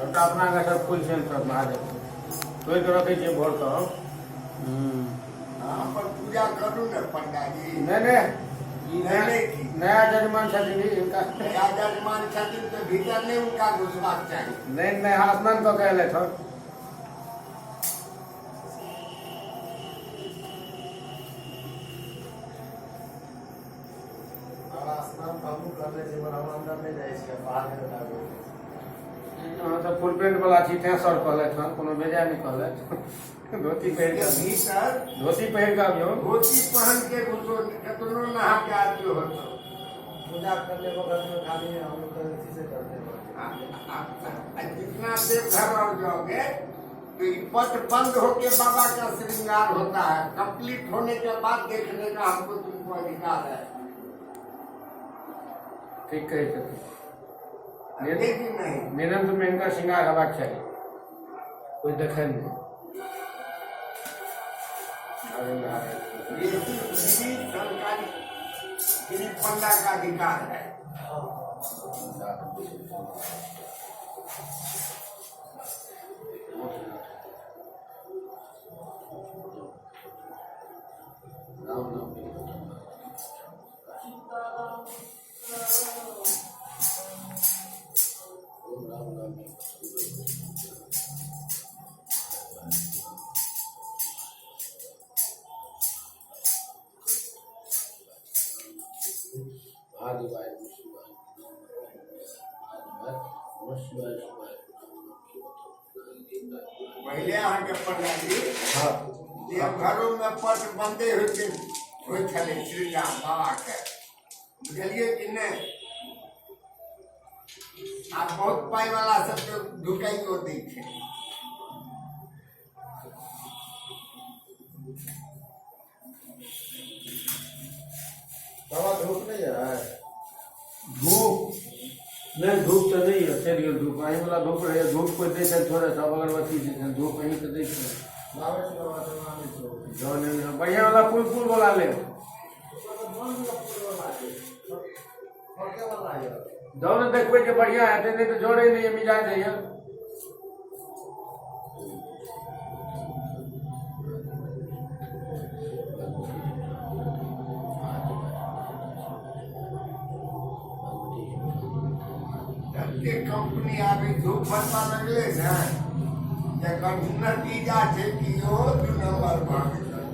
सबटा अपना गाछक फूल छियनि सब महादेव तोड़ि कऽ रखै छियै भोर कऽ। अहाँ पर पूजा करू ने पंडाजी। नहि नहि, ई नहि, नहि की? नया जजमान छथिन ई, हिनका नया जजमान छथिन तऽ भीतर नहि हुनका घुसबाक चाही। नहि नहि, स्नान कऽ के एलथि हन। बाबा स्नान तऽ हमहूँ करने छी, मगर हम अन्दर नहि जाइ छियै, बाहर नहि बताबै। अहाँ तऽ फुल पेंट वाला छी तें सर कहलथि हन, कोनो बेजाय नहि कहलथि। धोती पहिर कऽ आबियौ। भीतर धोती पहिर कऽ आबियौ। धोती पहन के घुसो, केतनो नहा के आदमी होतो। पूजा करने वक्त में खाली हम लोग तो इसी से करते हैं। जितना देवघर और जाओगे तो ये पट बंद होके बाबा का श्रृंगार होता है। कंप्लीट होने के बाद देखने का हमको तुमको अधिकार है। ठीक कहै छथिन। लेकिन नहीं निरंतर में हिनकर श्रृंगार हेबाक चाही, कोई देखै नहि। ये श्री सरकारी श्री पंडा का अधिकार है। राम नाम राम राम। महादेवाय नमः शिवाय, महादेवाय नमः शिवाय, शिवाय। पहिले अहाँके पंडाजी हँ, देवघरो में पट बंदे होइ छै, होइ छलै श्रीराम बाबा के, बुझलियै कि नहि? आब बहुत पाइ वाला सबके ढुकाइयो दै छै। बाबा धूप नहीं है? धूप नहि, धूप तऽ नहि यऽ, चलि गेल धूप। अहीं वला धूप रहैए? धूप कोइ दै छै थोड़े, सब अगरबत्ती दै छै, धूप अहीँके दै छै। लाबै छी बाबा, से आनै छी। जौन बढ़िआँ वाला फूल, फूल वाला लेब। वाला यऽ। जौन देखबै जे बढ़िआँ हेतै, नहि तऽ जोड़े नहि मिजाज दैए। जते कंपनी आबि धूप बनबा लगलै ने, जकर नतीजा छै कि ओ दू नंबर भऽ गेलै।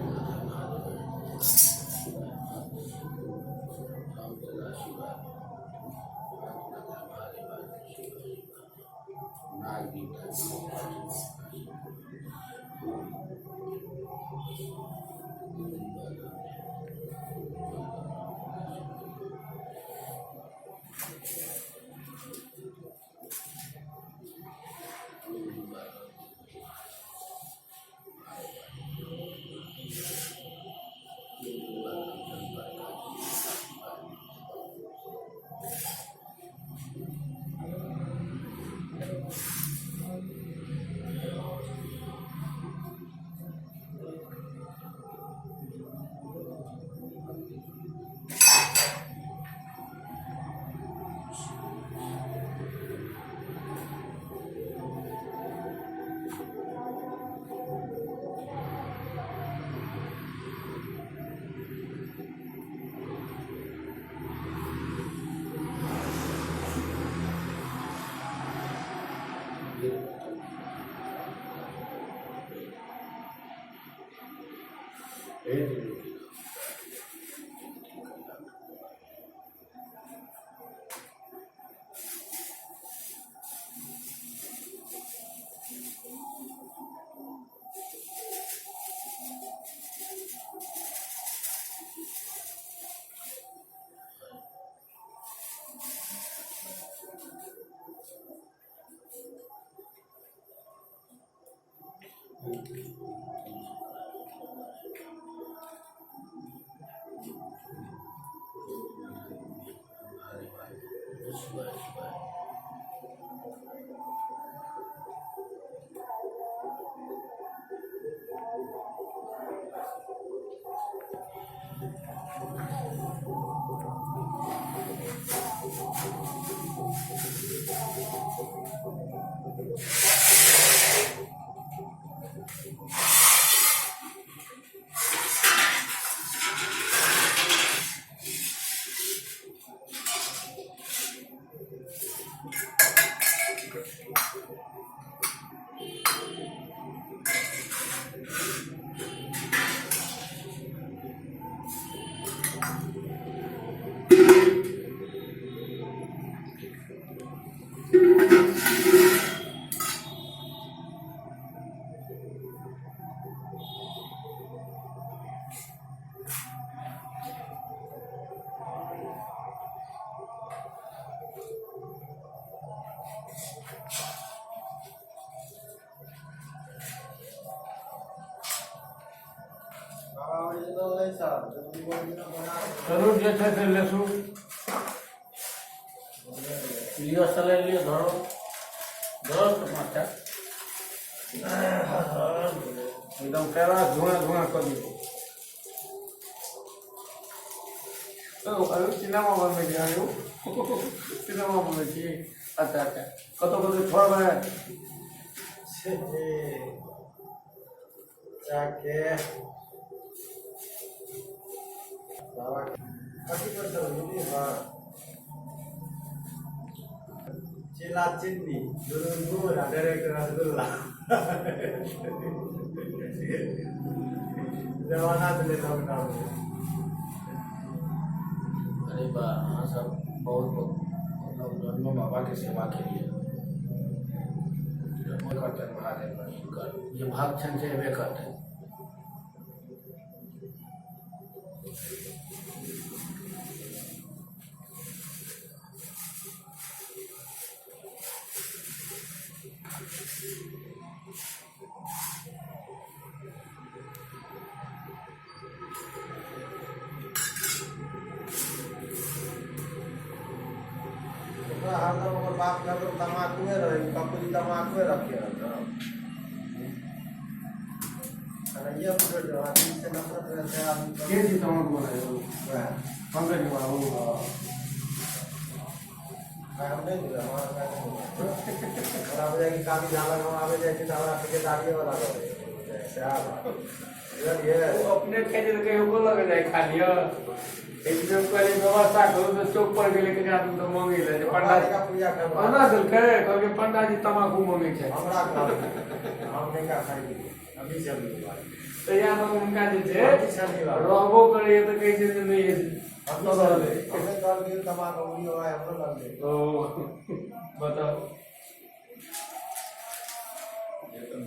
चलू जे छै से लेसू लिअ चलै लिअ धरो धरो तऽ पाँचटा एकदम कैलाश धुआँ धुआँ कऽ दियौ। सिनेमा बनबै छी अहाँ यौ? सिनेमा बनबै छी? अच्छा अच्छा, कतहु कतहु छोड़बै। जाके बाबा कथी पर सब बुझलियै बा चेला चिन्नी दुनू गोर आ डायरेक्ट रसगुल्ला जमाना छलै लॉकडाउन मे। अरे बा, अहाँ सब बहुत बहुत लॉकडाउनमे बाबाके सेवा केलियै। करतनि महादेव हिनकर जे भक्त छनि से हेबे करतनि। ओकरा हरदम ओकर बाप हरदम तमाकुए रहै, कपुरी तमाकुए रखे हरदम। ये जो आदमी से नफरत रहते हैं आदमी। के छी तमाकू वाला यौ? वएह। पंकज बाबू। भाई हम नहीं मिला, हमारा क्या नहीं मिला। हमरा बुझाइ कि काफी झालक हम आबे जाइ छी तऽ हमरा ठेकेदारिये वाला रहै सएह बात बुझलियै। ओ अपने खाइ छै तऽ कहियो को लग जाइ खा लिअ। एक दिन कहलियै व्यवस्था करू तऽ चौक पर गेलै कनी आदमी तऽ मंगै लए जे पंडा का पूजा करबा ओना देलकै, कहलकै पंडाजी तमाकू मंगै छै। हमरा कहलकै हम नहि का खाइ अभी चलिए भाई। तऽ इएह सब हुनका जे छै अभी चलिए बाबा। रहबो करैए तऽ कहै छै जे नहि हम कहलियै हमे कहलियै तमाकू उड़ी हो हमरो लगलै। ओ बताउ,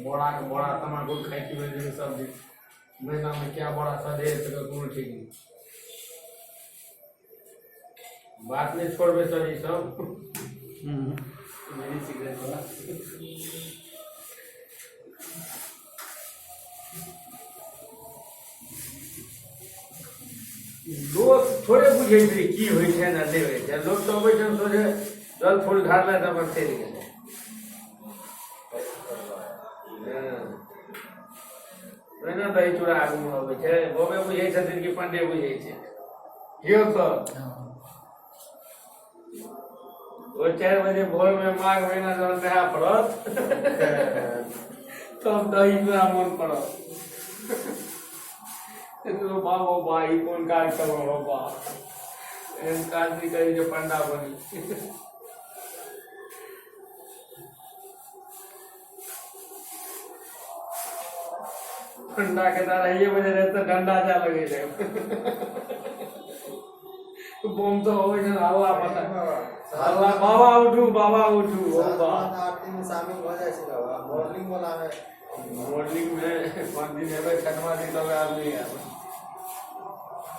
बोरा के बोरा तमाकू खाइ छी भरि दिन सब दिन, महीनामे क्या बोरा सधे तकर कोनो ठीक नहि। बात नहि छोड़बै सर ई सब बीड़ी सिगरेट वाला। लोक थोड़े बुझै छै की होइ छै ने नहि होइ छै। लोक तऽ अबै छै सोझे जल फूल ढारले तऽ अपन चलि गेलै। ओहिना दही चूड़ा आगूमे अबै छै, बाबे बुझै छथिन कि पंडे बुझै छै यौ सर? ओ 4 बजे भोरमे माघ महीना जहन नहा पड़त तब दही चूड़ा मोन पड़त। बाबो बा, ई कोन काज केलहुँ हौ बा? एहन काज नहि करी जे पंडा बनी। पंडा के तऽ 2:30 बजे रहै तऽ डंडा जाय लगै रहै, बम तऽ अबै छै हल्ला, पता हल्ला, बाबा उठू, बाबा उठू, ओ बा। आरती में शामिल भऽ जाइ छै बाबा मॉर्निंग वाला में। मॉर्निंग में 5 दिन हेबै, छठमा दिन तब आब नहि आयब।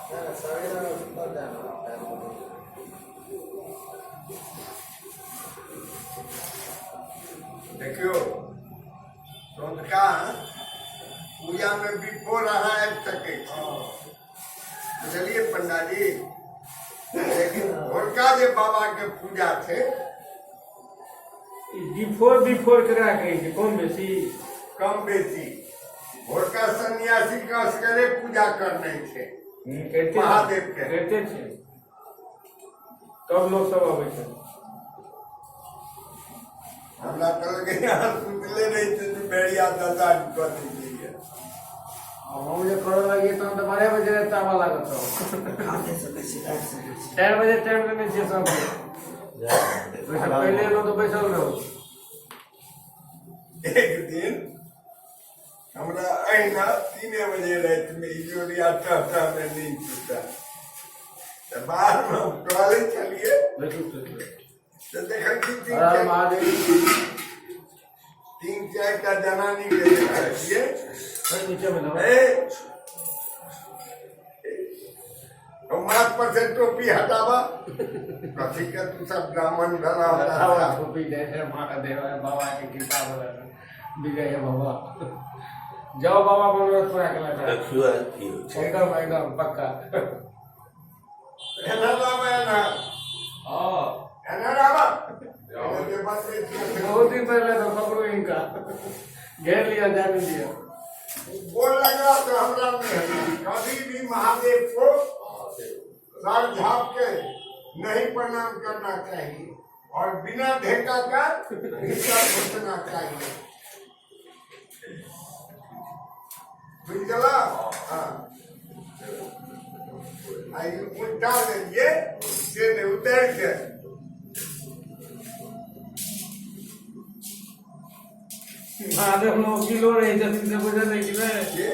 नहि, सवेरे में सुतल जाय ना टाइम पर। देखियौ, सँझुका पूजामे बिफोर अहाँ आबि सकै छी, बुझलियै पंडाजी? लेकिन भोरका जे बाबाके पूजा छै। बिफोर बिफोर केकरा कहै छै? कम बेसी? कम बेसी भोरका सन्यासी के असगरे पूजा करनाइ छै। करिते महादेव के। करिते छै, तब लोक सब अबै छै। हमरा तऽ लगैए अहाँ सुतले रहै छै जे भेड़िया दशा कऽ दै छै। हम जे करऽ लागियै तहन तऽ 12 बजे राति आबऽ लागत। 4 बजे टाइम देने छियै सबके, ओहिसँ पहिले एलहुँ तऽ बैसल रहू। एक दिन हमरा अहिना 3 बजे रातिमे इजोरिया टह टह मे नींद टूटल तऽ बाहरमे हम टहलै छलियै बैठू बैठू। तऽ देखै छी तीन हर हर चारि महादेव। तीन चारि टा जनानीके देखै छियै। नीचे मे देबै। ए, माथ पर से टोपी हटाबा, कथी के तू सब ब्राह्मण भेला हमरा? टोपी जय जय महादेव, बाबा के कृपा भेलै, विजय हे बाबा। जाओ बाबा मनोरथ पूरा केलथि। देखियौ आइ की होइ छै। एकदम एकदम पक्का। एना लाबा एना। हाँ। एना लाबा। एना जे बतबै छियै। बहुत दिन पहले तो पकड़ू इनका, घेर लिया, जाने दिया। बोल लगा तो हमरा नहीं। कभी भी महादेव को सर झाप के नहीं प्रणाम करना चाहिए और बिना ढेका का भीतर घुसना चाहिए। बुझ गेला? हाँ, आ ई उल्टा लेलिए से नहि उतारि के। महादेव वकीलो रहै छथिन से बुझल है कि नहि? जे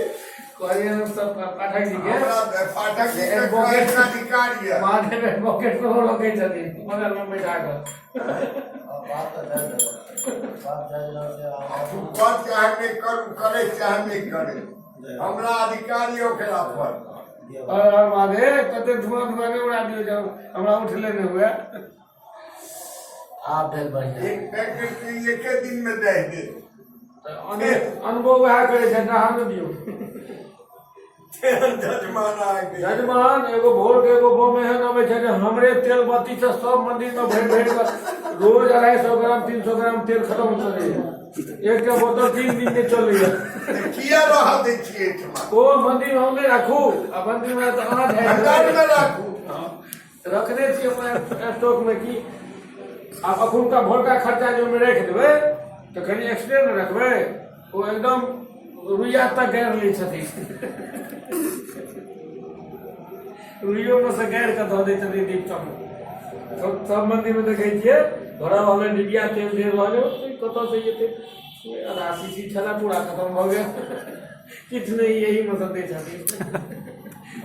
कहलियै हम सब पाठक जी के। हमरा पाठक जी के एडवोकेट कहैके अधिकार यऽ। महादेव एडवोकेट सेहो रखै छथिन बगल मे बैठा कऽ। बात तऽ जायज है, बात जायज रहल छै। तू कर चाहे नहि करू, करे चाहे नहि करे, हमरा अधिकार यऽ ओकरा पर। और और महादेव, कते धुआं धुआं नहि उड़ा दियौ, जाउ हमरा उठले नहि हुए। आब भेल बढ़िया। एक पैकेट के एके दिन में दे दे। तऽ अनुभव वएह करै छै, अहाँ नहि दियौ। तेहन जजमान आ गेल। जजमान एगो भोर के एगो बम एहन अबै छै जे हमरे तेल बत्ती से सब मंदिर में भरि भरि कऽ रोज 250 ग्राम 300 ग्राम तेल खत्म चलैया। एकटा बोतल 3 दिन नहि चलैया। किया रहऽ दै छियै एहिठमा? ओ मंदिर हम नहि राखू, आ मंदिर मे तऽ अहाँ ढारि भंडार मे राखू। हँ, रखने छियै अपना स्टॉक मे की। आब अखुनका भोरका खर्चा जे ओहिमे राखि देबै तऽ कनि एक्सरे ने रखबै, ओ एकदम रुइया तक गाड़ि लै छथिन। रुइयो मे से गाड़ि कऽ धऽ दै छथिन दीप सबमे। सब सब मंदिर मे देखै छियै भरल रहलै डिबिया तेल देल रहल, कतऽ से एतै? आधा शीशी छलै, पूरा खतम भऽ गेल, किछु नहि, यही मे सँ दै छथिन।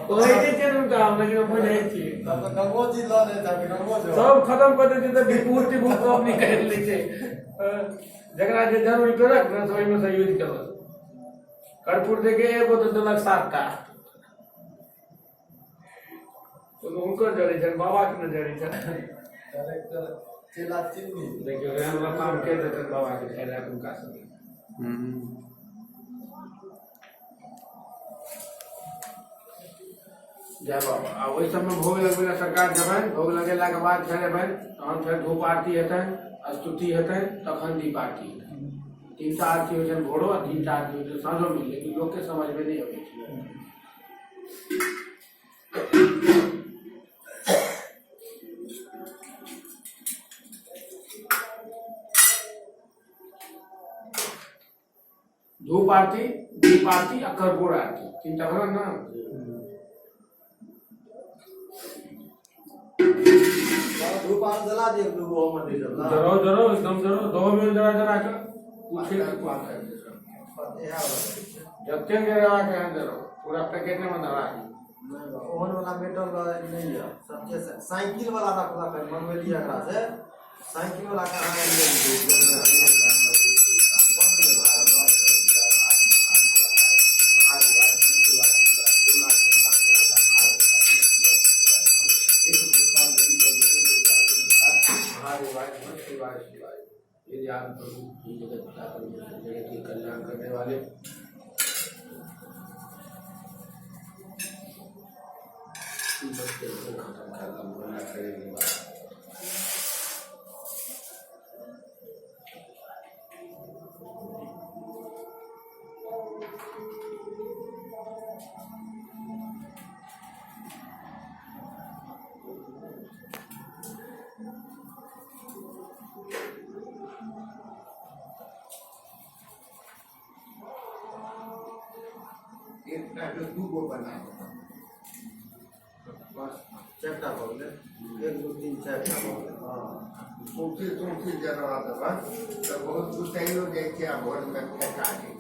कहै नहि छियनि हुनका हम, लेकिन हम बुझै छियै। तब तऽ गंगो जी लऽ लेत, गंगो जी सब खतम कऽ दै छै, तऽ विभूत तिभूत सब निकालि लै छै। जकरा जे जरूरी पड़त ने, तऽ ओहिमे सँ यूज केलक। कर्पूर देके एगो तऽ देलक 7टा। हुनकर जरै छनि, बाबाके ने जरै छनि। करेक्टर चेला चिन्नी। देखियौ, एहन लताम के देतनि बाबाके खाय लए हुनका सबके? जय बाबा। आ ओहि सबमे भोग लगबै लए सरकार जेबनि, भोग लगेलाके बाद फेर एबनि, तहन फेर धूप आरती हेतनि, स्तुति हेतनि, तखन दीप आरती हेतनि। 3टा आरती होइ छनि भोरो आ 3टा आरती होइ छनि साँझोमे, लेकिन लोकके समझमे नहि अबै छै। धूप आरती, दीप आरती आ कर्पूर आरती, 3टा भेल ने। धूप आर जला दियौ दूगो मंदिर सब ना। जरो जरो एकदम जरो, दो बेर जरा जरा के पूछे के बात है। इएह वाला छै। जतेक जरा के है जरो, पूरा पैकेट में धरा दियौ। नहि, ओहन वाला मेटल वाला नहि यऽ। सबके साइकिल वाला रखलक है, मंगबेलियै एकरा से साइकिल वाला कहाँ गेलियै? यदि आप प्रभु जगत पिता परमेश्वर जगत के कल्याण करने वाले खत्म कर बोलना करेंगे बात। एकटा के दूगो बना देबै बस। चारिटा भऽ गेलै, 1 2 3 4टा भऽ गेलै। हँ। सौंसे सौंसे जरवा देबै तऽ बहुत बुताइयो जाइ छै आ भोरमे फेका जाइ छै।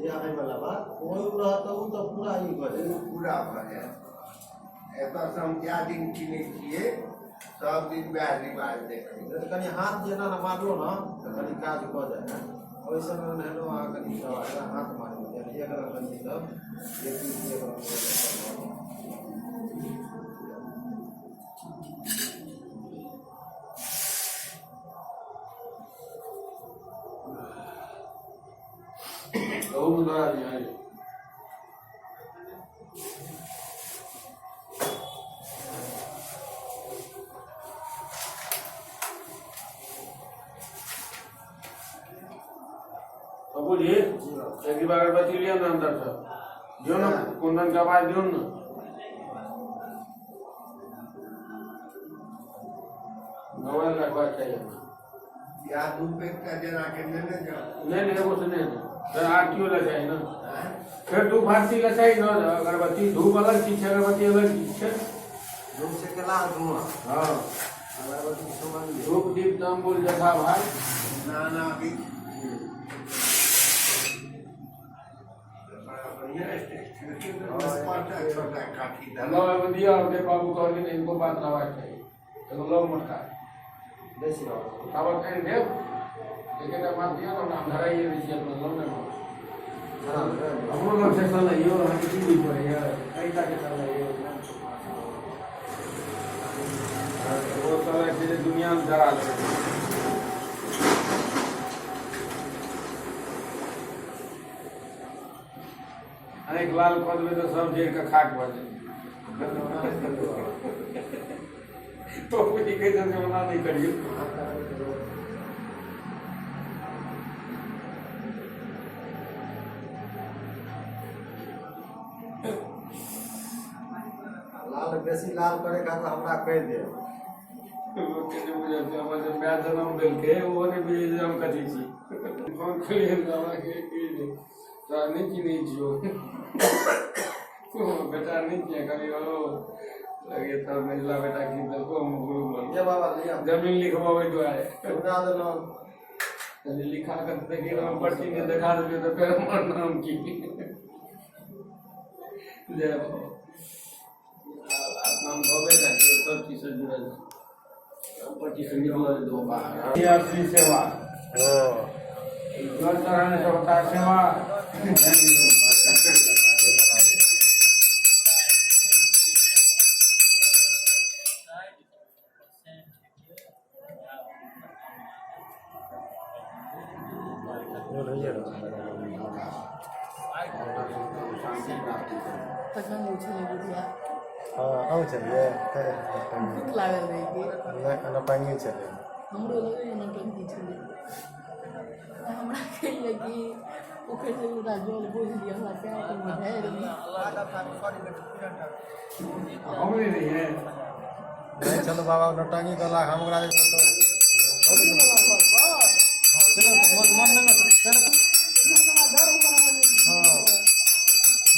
जे आबै वाला बात ओहि रहत तऽ ओ तऽ पूरा ई भऽ ओ जायत। पूरा भऽ जायत। एतऽसँ हम जए दिन किनै छियै सब दिन वएह रिवाज देखै नहि तऽ कनि हाथ जेना ने मारलो ने तऽ कनि काज कऽ जाइ है। ओहि समय नहेलहुँ अहाँ कनि सब हाथ मारबै, एक रंग कनि सब एक एक रंग। गहूम धरा दिया। बाबू जी एक बार अगरबत्ती लिया ना अंदर से दियो ना, कुंदन के आवाज दियो ना। मोबाइल रखवा चाहिए या धूप एकटा जरा के नेने जाओ। नहीं नहीं वो सुने फिर आरती वाला चाहिए ना, फिर धूप आरती ला चाहिए ना। अगरबत्ती धूप अलग चीज है, अगरबत्ती अलग चीज है। धूप से केला धुआं। हाँ अगरबत्ती सुगंध। धूप दीप तांबुल जथा भाई ना ना अभी बड़ा बढ़िया स्टेशन छोटा काठी लो एगो दिया और दे बाबू कहलिन इनको बात रहबाक चाही। एगो लो मोटका दै छी बाबा। ताबत आनि देब एकेटा बात दिअ ने, हम धराइए दै छी अपना लो ने। धरा देबै। हमरो लग से चलैयो, अहाँके की बुझि पड़ैया कैटा के चलैयो। ओ चलै छै जे दुनियामे जरा देबै। आँखि लाल कऽ देबै तऽ सब जरि कऽ खाक भऽ जेतै। तो बुझि कहै छै जे ओना नहि करियौ। लाल बेसी लाल करे खातिर हमरा कहि देब। लोकके नहि बुझल छै, हमर जे माय जनम देलकै ओहो नहि बुझै छै हम कथी छी। फोन करियै तऽ हमरा के की जे तोरा नहि चिन्है छियौ बेटा, नहि चिन्है। कहलियै ओ लगे तब मझिला बेटा की देलको, हम गुरु बन ये बाबा लिअ। जमीन लिखबाबै दुआरे सुना देलहुँ। कहलियै लिखा कऽ देखी हम पर्ची नहि देखा देलियै तऽ फेर हमर नाम की। जय बाबा। नाम भवे टा छै, सब चीज से जुड़ल छै। पर्ची से निकलल दो बाहर। असली सेवा जल चढ़ाने से होता है सेवा। तखन ओ छलै बुढ़िया। हँ अहूँ छलियै? भूख लागल रहै की? नहि, नौटंकी छलै। हमरो लगैए नौटंकी छलै। हमरा कहैए कि पोखरि से ओकरा जल बोझि लिअ, हमरा पैरमे ढारि दिअ। हम नहि रहियै। नहि चलू बाबा, नौटंकी करलक। हम ओकरा जे छै तऽ हँ मन मन नहि ने। हँ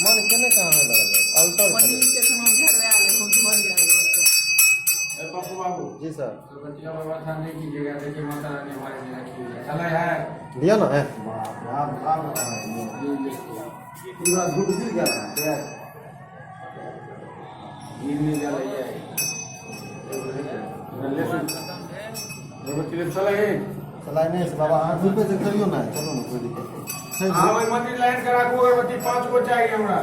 मन केने कहाँ लगल अल्टर छलै। पनीर के हम झरवा लेब, हम घर जायब। ए पप्पू बाबू। जी सर। तो बच्चा व्यवस्था नहीं कीजिएगा, देखिए माता रानी हमारे लिए रखी हुई है। चले है। लिअ ने। बाप रे बाप, पूरा दूध गिर गेल। गिर नहीं जाला ये चले है। चलाइ नहि छै बाबा, अहाँ धूपे से करियौ ने। चलू ने, कोइ दिक्कत नहि छै। हाँ ओहि मंदिर लाइन के राखू, अगरबत्ती 5 गो चाहिए हमरा।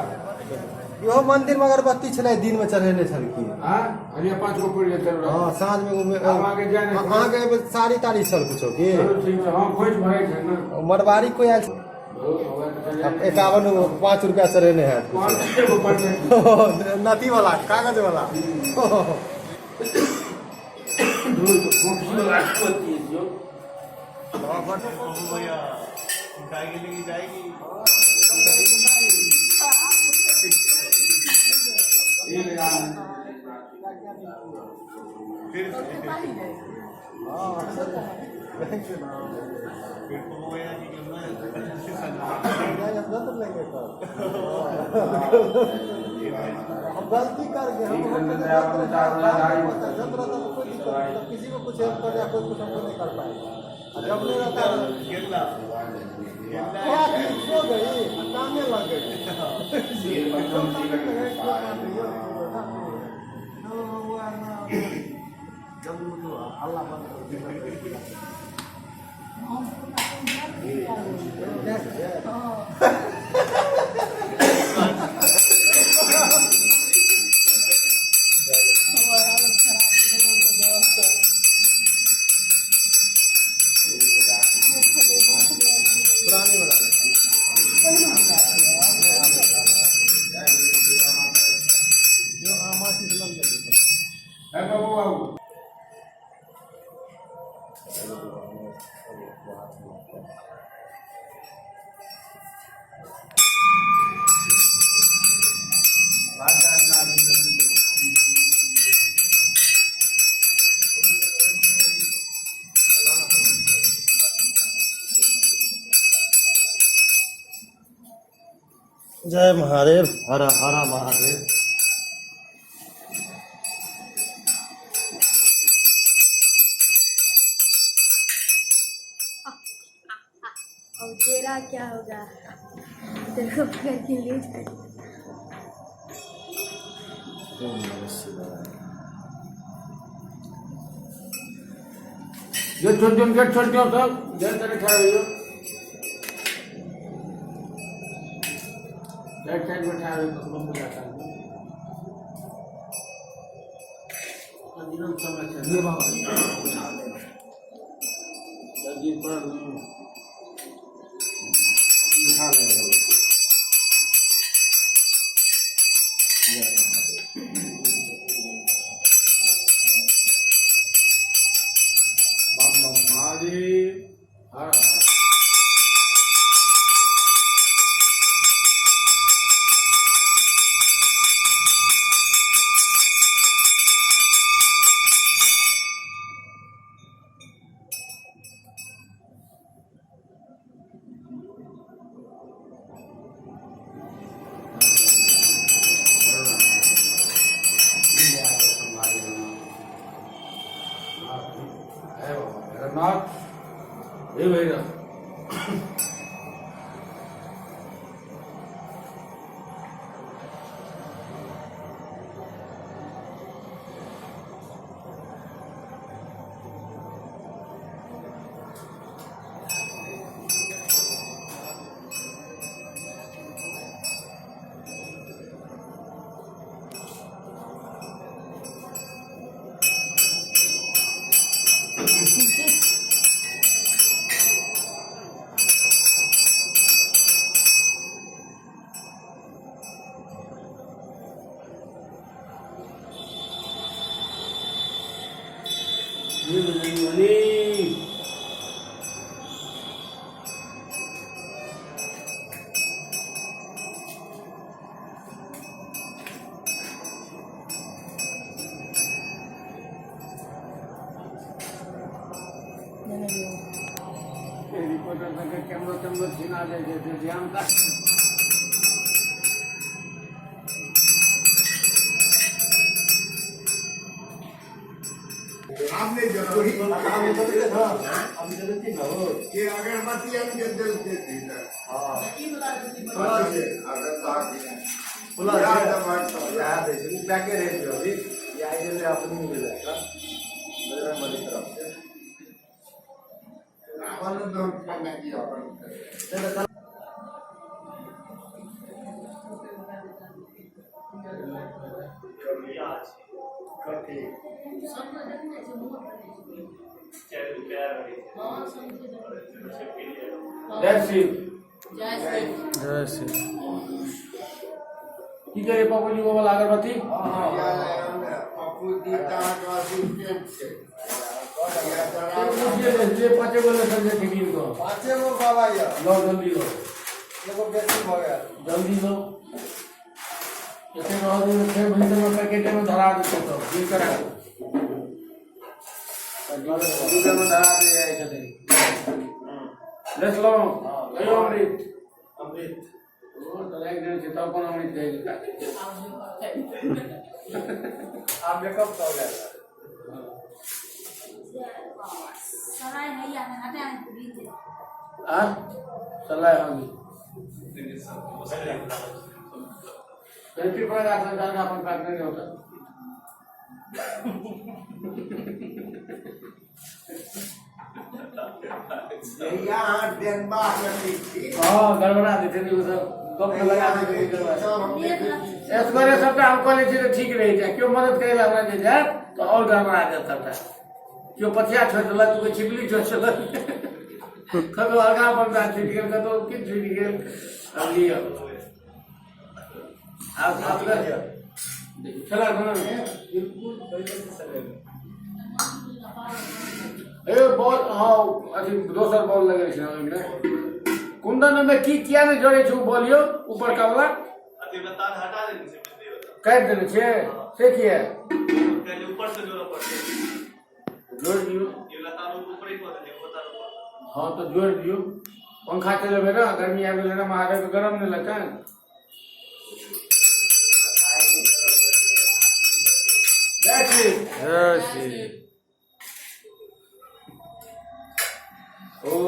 इहो मंदिर मे अगरबत्ती छलै, दिन मे चढ़ेने छलखिन। हाँ अरे 5 गो पुरि गेल, चलू। हँ साँझमे आब आगे जाए नहि। अहाँके एहिबेर साड़ी ताड़ी छल कुछो की? चलू ठीक छै। हाँ खोज भरै छै ने। मरबारी कोइ आयल? 51 5 रुपया चढ़ेने हैत। पाँच गो पड़लै। नथी वाला कागज वाला। धूल फोकसी वाला अगरबत्ती जो ये ले आ। लेंगे कल। हम गलती कर गए। हम जब रहता तो कोई दिक्कत नहीं, तब किसी को कुछ हेल्प कर या कोई कुछ हमको नहीं कर पाएगा। और जब नहीं रहता क्या चीज सो गई, कामने लग गई। जल्दी उठो, हल्ला बंद करो। हम हमर हालत खराब छलै दोस्त। पुरानी वाला। पहिलुक। जय महादेव, हर हर महादेव। और तेरा क्या होगा, तेरे को पकड़ के ले जाए। ओम नमः शिवाय। जो छोड़ दियो, गेट छोड़ दियो सब, जल तरह खड़ा रहियो। साइड साइड बैठा रहियो, कखनो पूजा कर। समय छै। ये बाबा। जल्दी पर उठा ले अगरबत्ती। जय महादेव। बम बम महादेव हर हर। जगन्नाथ हे भैरव। ये बजरंगबली। रिपोर्टर सबके कैमरो तेमरो छिना जाइ छै से ध्यान राख। हमने जो वही हम चलते ना, हम चलते ना हो। ये अगरबत्ती के दिल के भीतर हाँ। अगरबत्ती खुला याद छै। अमर तो। याद है, उ पैके रहे थे अभी। ये आई जैसे अपनी मिला था बजरंग बली तरफ से। अपन दो खाने की अपन। नहीं तो कथी? सबके देखने छै, मोट रहै छै। हाँ, सबके देखने छै। जय शिव। जय श्री। जय शिव। की करे पप्पू जी वाला अगरबत्ती? पप्पू जी तहाँके असिस्टेंट छै। या से पूछिए जे जे पाँचे गो लेकर जे गिन दो। पाँचे गो बाबा यऽ। लो, जल्दी लो। एगो बेसी भऽ गेल। जल्दी लो, जैसे रह दे फेर भीतर में पैकेट में धरा देते तो बिल करा दो, डिब्बा में धरा दे जाइ छथिन। देखलहुँ कहियो अमृत। अमृत। ओ तऽ राखि देने छै तब कोन अमृत जाइ छै। आब मेकअप कऽ गेल। सराय हैया में हटा बीते। आ सलाह होगी सेल्फी पर राखना चाहना अपन पैक नहीं होता। जहिया अहाँ डेनबा रखै छी, हाँ, गड़बड़ा देते थे ओ सब, गप लगा देते थे, गड़बड़ा। सब हम देखै छी। एसगरे सबटा हम कऽ लै छी तऽ ठीक रहै छै। केओ मदद करै लए हमरा जे जायत तऽ आओर गड़बड़ा जायत सबटा। केओ पथिया छोड़ि देलक, केओ छिपली छोड़ि देलक, कतहु आगाँ पर्दा छुटि गेल, कतहु किछु छुटि गेल। अब लिअ, आब साफ कर छला ने। बिल्कुल पहिले से सजेबै। ए बॉल, हाँ, अथी दोसर बॉल लगल छै ओहिमे। कुंदन, ओहिमे की किया नहि जड़ै छै ओ बॉल यौ, ऊपरका वाला? अथी में तार हटा देने छै बिजली वाला। काटि देने छियै से किया? पहले ऊपर से जोड़ऽ पड़तै। जोड़ि दियौ। ये वाला तार ऊपर ही कऽ देलियै, वो तार ऊपर। हाँ, तऽ जोड़ि दियौ। पंखा चलेबै ने, गर्मी आबि गेलै ने, महादेवके गरम नहि लगतनि? जय श्री जय श्री। ओम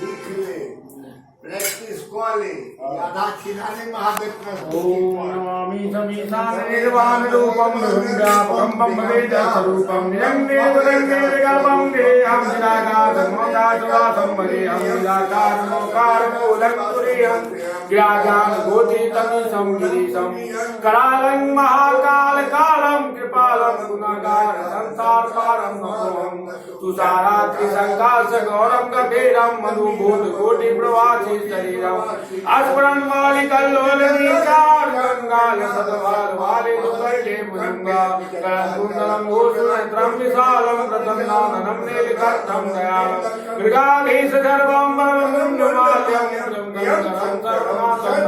लिख ले, प्रैक्टिस कऽ ले, आधा खिलाने महादेव का। ओम नमामि समीशान निर्वाण रूपम व्यापकं ब्रह्मवेदस्वरूपं निरङ्गे विकल्पं गिरेहं निराकारमोकाशवासं भजेऽहं निराकारमोकारमूलं तुरीयं गिराजां गोतीतमीशं गिरीशं करालं महाकाल कालं कृपालं गुणागार संसार पारं नमोऽहं तुषारात्रि संकाश गौरं गभीरं मधुभूत कोटि प्रवासी शरीरम अस्मरण वाली कल्लोल विचार गंगाल सदवाल वाले दुकर्णे भुजंगा करकुंडलं भूषणत्रं विशालं प्रसन्नाननं नीलकण्ठं दयालं मृगाधीश सर्वं परमपुण्यमाल्यं भुजङ्गं सर्वनाथं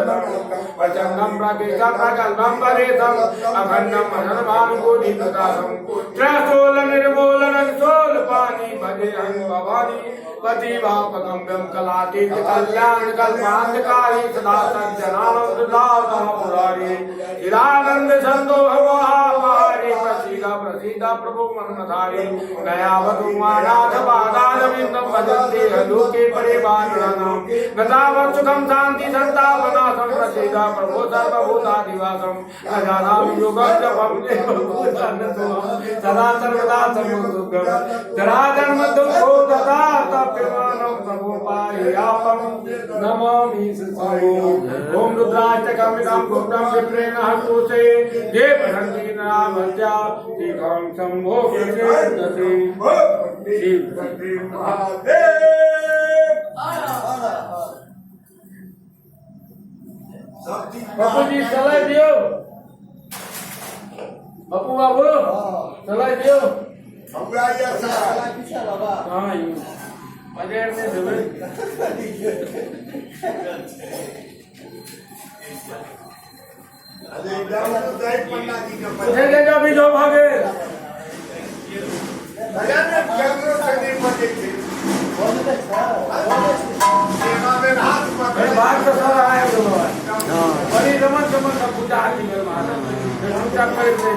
प्रचण्डं प्रकेशं प्रगल्भं परेशम् अखण्डं अनर्भानुकोटि प्रकाशं त्रैशूल निर्मूलन शूल पाणि भजेऽहं भवानी पतिवापगम्यं कलातीत कल्याण कल्पान्तकारी सदा सज्जनानन्द दाता पुरारी चिदानंद संतोष महापारी प्रसीद प्रसीद प्रभु मनधारी दयावतु नाथ पादारविन्दं भजन्ति लोके परिवाराणां गतावत् सुखं शान्ति सन्तापनाशं प्रसीद प्रभु सर्वभूताधिवासं न जानामि योगं जपं सदा सर्वदा सर्वदुःखं जरा जन्म दुःखो तथा तप्यमानं प्रभु पायापं नमामि सो। ओम रुद्राष्टकमिदं गुप्तं विप्रेण हस्तोषे ये पठन्ति नरामत्या तेषां शम्भो प्रसीदति। शिव महादेव। सब चीज। बापूजी, चलाइ दियौ। बापू बाबू, चलाइ दियौ। हमरा ये सर। हाँ, यौ बगैर नहि देबै। अरे जाऊ तो जाए पन्ना जी के पास। उठे ले जाओ, भी जाओ भागे। भैया ने केंद्र से नहीं बचे थे। सेवा में हाथ पकड़े। भाग तो सर आए बोलो। बड़ी रमन चमन सब पूजा आती है महाराज, पूजा करते।